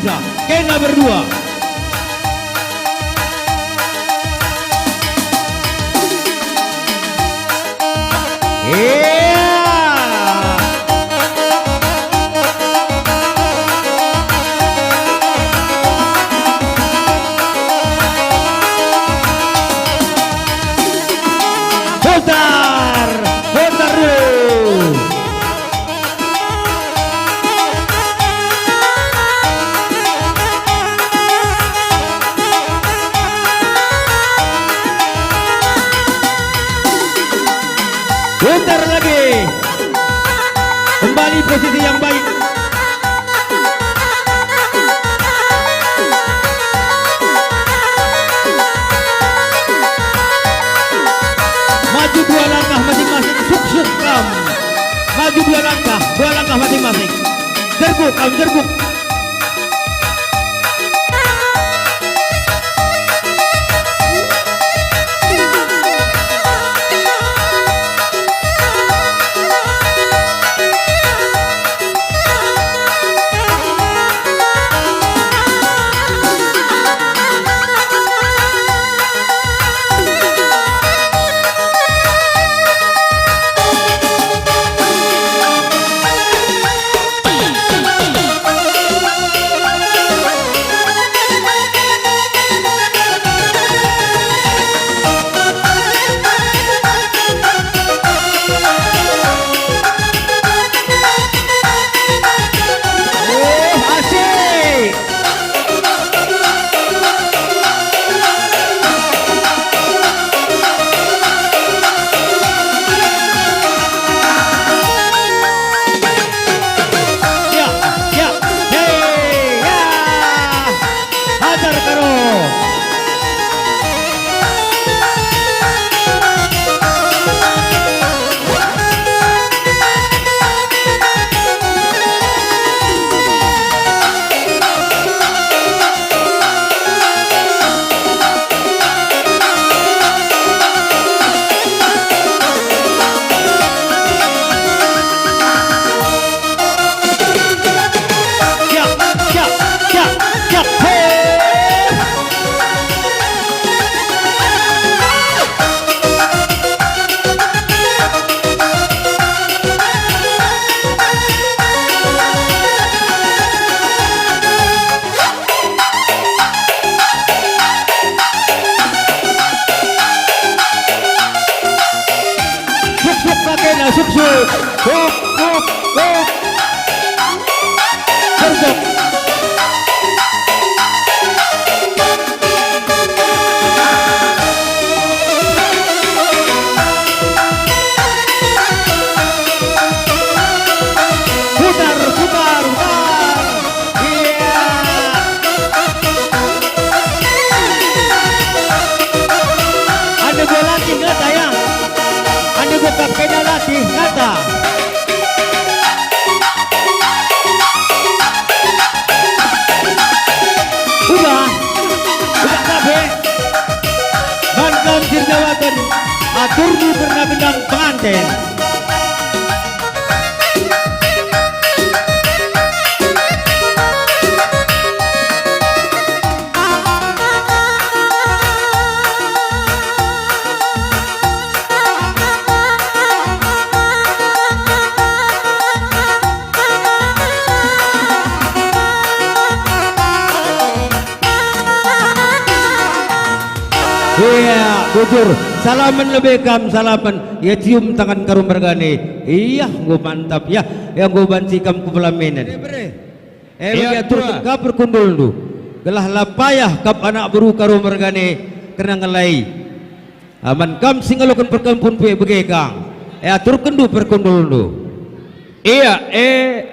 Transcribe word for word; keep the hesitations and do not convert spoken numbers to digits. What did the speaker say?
Kena berdua. Iya. Putar, putar dulu. Putar lagi. Kembali posisi yang baik. Maju dua langkah masing-masing, suk-suk kam. Maju dua langkah, dua langkah masing-masing. Jerguk kam, jerguk. Oh, asik. Ya, ya, hei, ya. Hajar Karo. Suk, suk, kakena, suk, suk. Suk, suk, suk. Suk, suk. Putar, putar, putar. Iya. Ande gua latih ngata ya. Ande gua kap kena latih ngata. Udah, udah kape. Bantam sirdawaken, aturni pernah gendang penganten. Iya, bujur. Salamen lebe kam, salamen. Ia cium tangan Karo mergane. Iya, enggo mantap, ya. Ia enggo banci kam ku pelaminen. Bere, bere. Eh, iya, bagi aturken ka perkundulndu. Gelah la payah kap anak beru Karo mergane kerna ngelai. Aman kam si ngaloken perkempun pe bage kang. Eh, aturkenndu perkundulndu. Iya, eh,